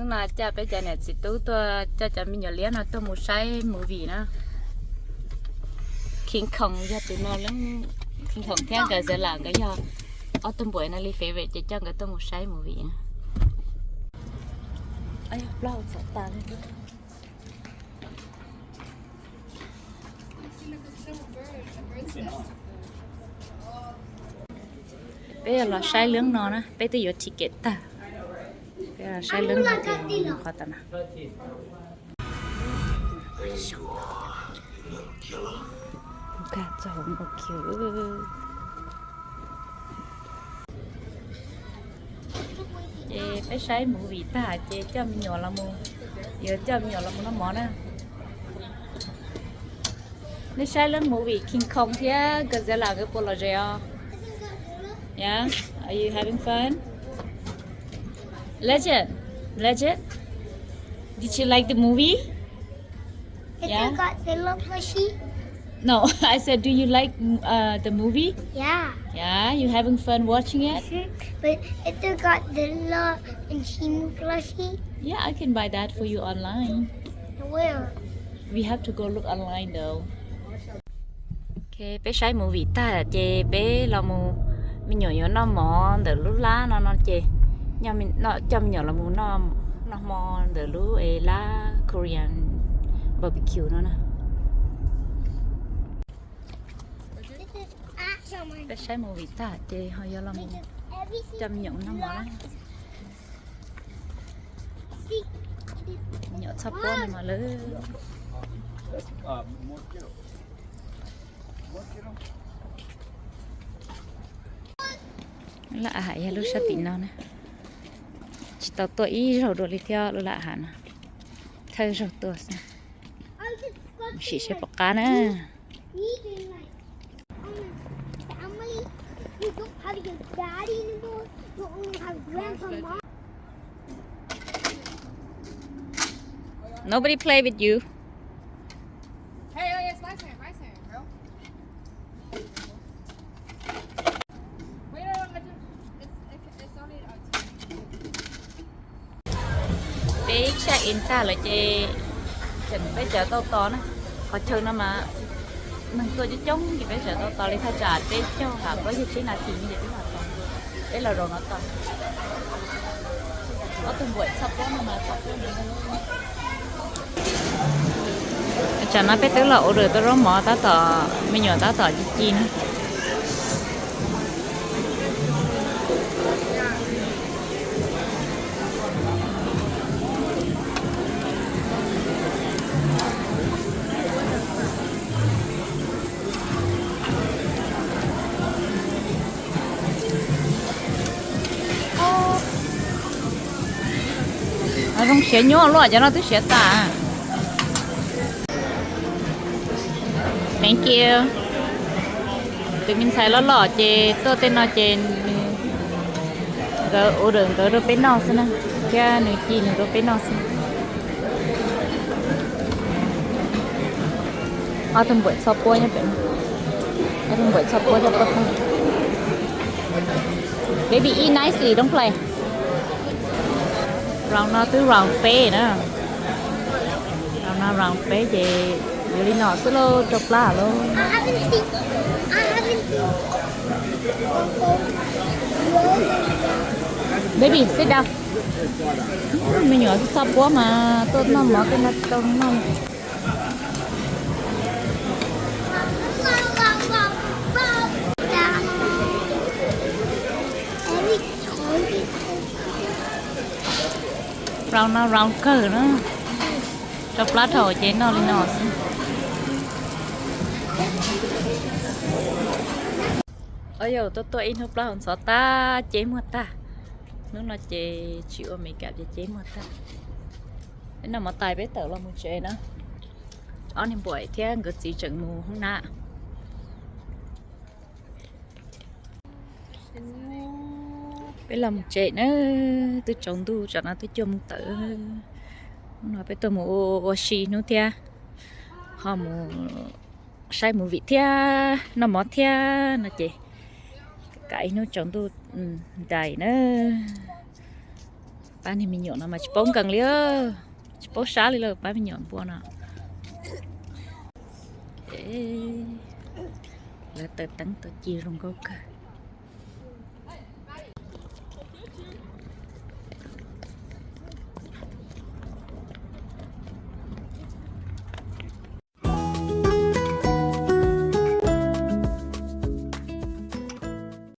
No coj peb cov niam txiv tub tuaj, coj cov me nyuam liab no tuaj mus saib movie na. King Kong yog tus no, King Kong thiab Godzilla nkawd yog ob tug npuav no li favorite ces coj nkawd tuaj mus saib movie. Peb los saib lub no na, peb twb yuav ticket tag. Peb los saib lub no ces qhov tau na. Nkag txog hauv no kiag. Ces peb saib movie tag ces coj me nyuam los mus, yuav coj me nyuam los mus noj mov na. Nej saib lub movie King Kong thiab Godzilla nkawd puas lom zem os? Yeah, are you having fun? Legend, Legend, did you like the movie? If you Yeah. got the little plushie. No, I said, do you like uh, the movie? Yeah. Yeah, you having fun watching it? Mhm. But if you got the little Shimu plushie. Yeah, I can buy that for you online. Where? We have to go look online though. Ok, peb saib movie tag ces peb los mus, me nyuam yuav noj mov ntawm lub lab no no ces coj me nyuam los mus noj hmo ntawm lub lab Korean barbecue no na. Peb saib movie tag ces ho yuav los mus coj me nyuam noj mov na. Me nyuam txhob puab no mas lawm. Laj a has yog lub sab tim no na. Tsis tau tuaj ib zaug dua li thiab lub laj a has no. Thawj zaug tuaj xwb. Sim seb puas qab na. Nobody play with you. Peb check in tag lawm ces tseem peb sawv tau tos na. Qhov chaw no mas neeg tuaj coob coob ces peb sawv tau tos li thaj tsam peb caug ha plaub caug tsib nas this ces peb los tos. Peb los zaum no tos. Ob tug npuam txhob puab no mas txhob puab. Tsam no peb twb los order tau zaub mov tab tom me nyuam tab tom ci ci na. Zoo siav nyuaj luaj, cov no twb siav tas. Thank you. Tus me ntxhais loj loj ces tuaj tej no ces nws, nkawd order nkawd rau peb noj xwb na, thiab nws ci nws rau peb noj xwb. Ob tug npuam txhob puab nyob pem no. Ob tug npuam txhob puab thiab pab pab. Baby, eat nicely, don't play. Round no twb round peb na. Round no round peb ces yuav li no xwb lauj, rau plab lauj. Baby, sit down. Me nyuam txhob puab mas tuaj noj mov tej no tsis tau noj. Round no round kawg na. Rau plab dhau ces noj li no xwb. Yog tuaj tuaj ib hnub plaub hau ntxhov tag ceb muag tag. Hnub no ces tsis ua makeup ces ceb muag tag. Noj mov tas peb tawm los mus tsev na. Ob niag npuam thiab nkawd txiv tseem mus hoob nab. Peb los mus tsev na, twb tsaus ntuj tsam no twb cuaj moos tawm. Hnub no peb tuaj mus ua si hnub thiab ho mus saib movie thiab noj mov thiab no ces kam ib hnub tsaus ntuj ntais na. Pab niag me nyuam no mas tsis paub nkees li, tsis paub sab li lawm pab me nyuam npua no. Lawv taws teeb tau ci zoo nkauj kawg.